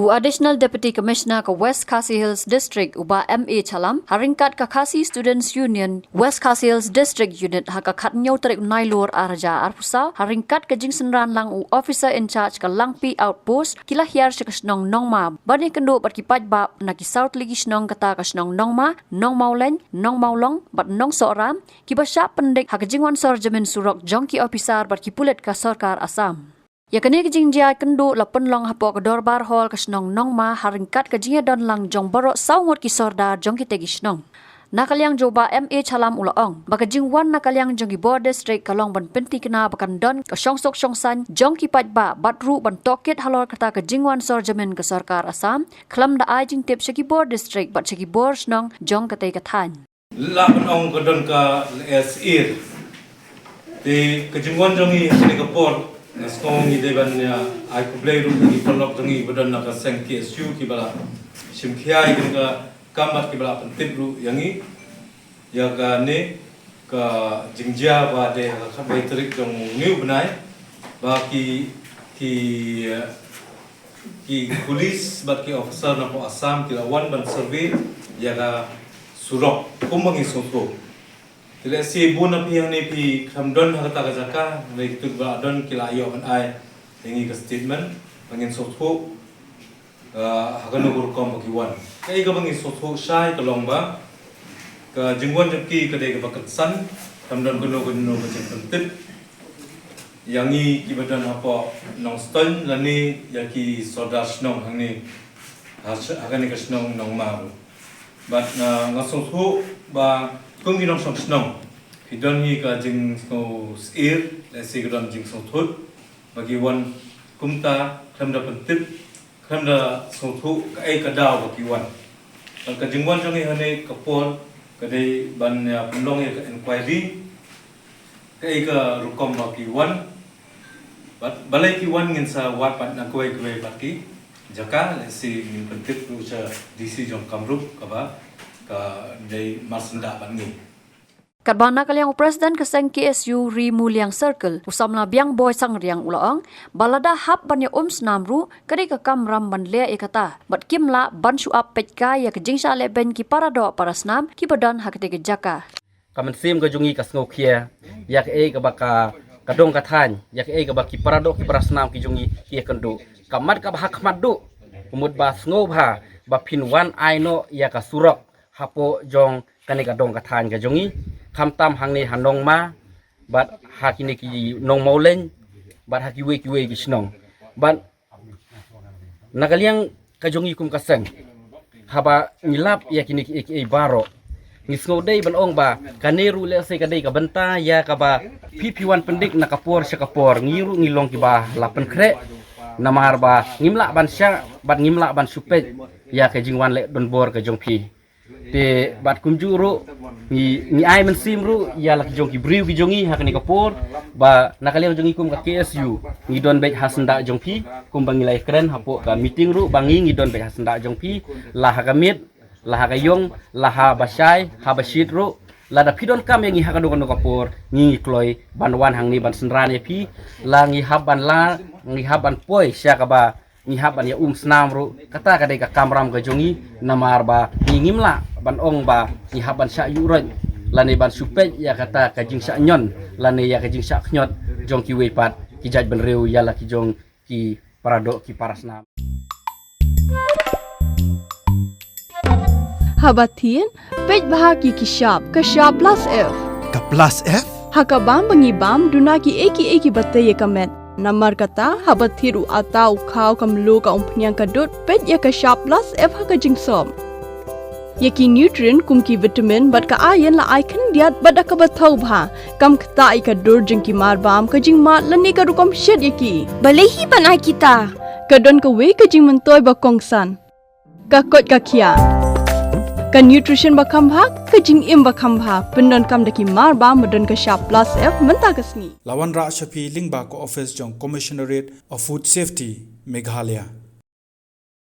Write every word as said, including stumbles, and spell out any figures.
U Additional Deputy Commissioner ka West Khasi Hills District, u Bah M A Challam, ha ryngkat ka Khasi Students Union West Khasi Hills District Unit, ha ka khatnïew tarik Nailur arhajar arphew saw, ha ryngkat ka jingsynran lang u Officer in Charge ka Langpih Outpost, ki la hiar sha ka shnong Nongma ban ïakynduh bad ki paidbah na ki saw tylli ki shnong, kata ka shnong Nongma, Nongmawlein, Nongmawlong bad Nongsohra, kiba shah pyndik ha ka jingwan sor jamin surok jong ki ophisar bad ki pulit ka sorkar Assam. Ïa kane ka jingjia kynduh la pynlong hapoh ka Dorbar Hall ka shnong Nongma, ha ryngkat ka jingïadon lang jong baroh saw ngut ki sordar jong kitei ki shnong. Na ka liang jong u Bah M A Challam, u la ong ba ka jingwan na ka liang jong ki bor district ka long ban pyntikna ba kan don ka shongsuk shongsaiñ jong ki paidbah bad ruh ban tohkit halor kata ka jingwan sor jamin ka sorkar Assam, khlem da ai jingtip sha ki bor district bad sha ki bor shnong jong katei ka thaiñ. Lah ban ong ka don ka lyer syiar. Te ka jingwan jong ngi ha kane ka por, nga sngew ngi dei ban, ah, ai khublei ruh ïa ki paralok jong ngi ba don na ka seng K S U kiba la shim khia ïa kane ka kam bad kiba la pyntip ruh ïa ngi ïa kane ka jingjia ba dei ha ka khatwei tarik jong une u bnai, ba ki, ki, ah, ki police bad ki officer na poh Assam ki la wan ban survey ïa ka surok kumba ngi sngewthuh. Te lehse bun na phi hangne phi khlem don ha kata ka jaka, hynrei kito kiba la don ki la ïoh ban ai ïa ngi ka statement ba ngin sngewthuh, ah, ha kano ka rukom ba ki wan. Kaei kaba ngi sngewthuh shai ka long ba ka jingwan jong ki ka dei kaba kynsan, khlem don kano kano ka jingpyntip ïa ngi kiba don hapoh Nongstoiñ lane ïa ki sordar shnong hangne ha, ha kane ka shnong Nongma ruh. Bad, ah, nga sngewthuh ba kum ki nongshong shnong phi don hi ka jingsngew syiar, lehse ka don jingsngewthuh ba ki wan kumta khlem da pyntip, khlem da sngewthuh kaei ka daw ba ki wan. Bad ka jingwan jong ngi hangne ka por ka dei ban, ah, pynlong ïa ka inquiry, kaei ka rukom ba ki wan. Bad balei ki wan ngin sa wad pat na kawei kawei pat ki jaka, lehse ngin pyntip ruh sha D C jong Kamrup kaba ka dei marsyndah bad ngi. Katba na ka liang u President ka seng K S U Ri Muliang Circle, u samla Biang Boy Sangriang, u la ong ba lada hap ban ïa um snam ruh, ka dei ka kamram ban leh ïa kata bad kim lah ban shu ap peit kai ïa ka jingshah lehbeiñ ki paradoh parasnam kiba don ha katei ka jaka. Ka mynsiem ka jong ngi ka sngewkhia ïa kaei kaba ka, ka dong ka thaiñ, ïa kaei kaba ki paradoh ki parasnam ki jong ngi ki ïakynduh. Ka mat kaba ha khmat duh, ka mut ba sngewbha ba phin wan ai noh ïa ka surok hapoh jong kane ka dong ka thaiñ ka jong ngi, khamtam hangne ha Nongma bad ha kine ki Nongmawlein bad ha kiwei kiwei ki shnong. Bad na ka liang ka jong ngi kum ka seng, haba ngi lap ïa kine kiei kiei baroh, ngi sngew dei ban ong ba kane ruh lehse ka dei ka bynta ïa kaba phi phi wan pyndik na ka por sha ka por, ngi ruh ngi long kiba la pynkhreh, namar ba ngim lah ban shah bad ngim lah ban shu peit ïa ka jingwan leh donbor ka jong phi. Te bad kumjuh ruh ngi, ngi ai mynsiem ruh ïa la ki jong ki briew ki jong ngi ha kane ka por, ba na ka liang jong ngi kum ka K S U ngi don beit ha syndah jong phi, kumba ngi la ïakren hapoh ka meeting ruh ba ngi, ngi don beit ha syndah jong phi, la ha ka miet, la ha ka ïong, la ha ba shai, ha ba shit ruh. Lada phi donkam ïa ngi ha kano kano ka por, ngi, ngi kloi ban wan hangne ban synran ïa phi, la ngi hap ban la, ngi hap ban poi sha kaba ngi hap ban ïa um snam ruh, kata ka dei ka kamram ka jong ngi, namar ba ngi ngim lah ban ong ba ngi hap ban shah ïuh roit lane ban shu peit ïa kata ka jingshah ñion lane ïa ka jingshah khñiot jong kiwei pat ki jaitbynriew ïa la ki jong ki paradoh ki parasnam. Haba thied, peit bha ki, ki shap, ka shap plus F. Ka plus F? Ha ka bam ba ngi bam, duna kiei kiei kiba tei ïa ka met. Namar kata, haba thied u atta, u khaw, ka mluh, ka umphniang, ka dud, peit ïa ka shap plus F ha ka jingsop. Ïa ki nutrient kum ki vitamin bad ka iron la ai khyndiat bad da kaba thaw bha. Kam ktah ïa ka dur jong ki marbam, ka jingmad lane ka rukom shet ïa ki. Balei hi ban ai kita? Ka don kawei ka jingmyntoi ba kongsan. Ka koit ka khiah. Ka nutrition ba kham bha, ka jingim ba kham bha, pyndonkam da ki marbam ba don ka shap plus F mynta ka sngi. La wanrah sha phi lyngba ka office jong Commissionerate of Food Safety, Meghalaya.